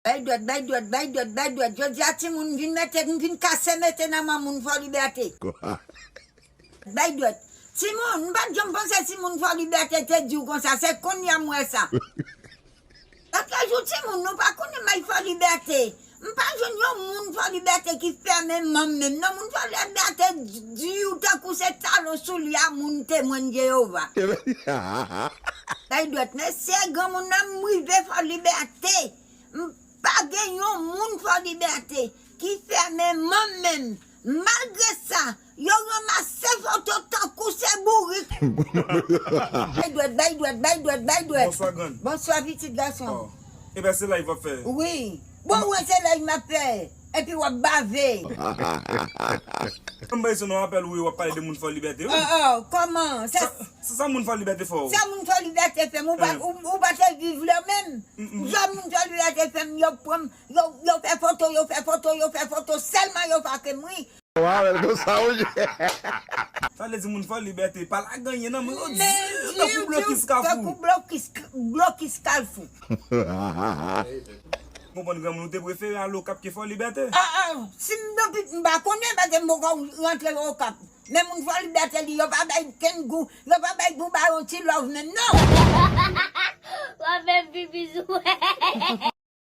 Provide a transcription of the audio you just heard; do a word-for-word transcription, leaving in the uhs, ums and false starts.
Bay dwèt, bay dwèt, bay dwèt, bay dwèt. Jodi a timoun vin mete, m vin kase mete nan men moun Fò Libète. Bay dwèt. Timoun, m pa t janm panse timoun Fò Libète te di w konsa, se kounye a m wè sa. Lòt jou timoun, nou pa konnen may Fò Libète. M pa jwenn yon moun Fò Libète ki fèmen manm menm. Non, moun Fò Libète di w tankou se talon soulye a moun Temwen Jewova. Bay dwèt, mesye, granmoun nan m rive Fò Libète. M pa gen yon moun Fò Libète ki fèmen manm menm. Malgre sa, yo ranmase foto tankou se bourik. Bay dwèt, bay dwèt, bay dwèt, bay dwèt. Bonswa, grann. Bonswa, pitit gason. Oh. Ebyen, se live w ap fè? Wi. Bon, wè, se live m ap fè. Epi w ap bave. M bay sou nan apèl, wi, w ap pale de moun Fò Libète, wi. Oh, oh, kòman? Se Sa, sa, sa moun Fò Libète fè w? Sa moun Fò Libète fè m, ou pa, Eh. ou, ou pa te viv lè menm. Mm, mm. Sa moun Fò Libète fè m, yo pran m, yo, yo fè foto, yo fè foto, yo fè foto, sèlman yo fake m, wi. Wa, men konsa, wi. Sa vle di moun Fò Libète pa lage anyen nan men yo, di tankou blokis Kafou. Tankou blokis, blokis Kalfou. Konprann granmoun, ou te prefere al Okap ke Fò Libète? Ah, ah, si m nan pit, m pa konnen, paske m poko rantre Okap. Men moun Fò Libète li, yo pa bay kenn gou, yo pa bay pou bay yon ti love menm, non. W ap fè pipi sou mwen.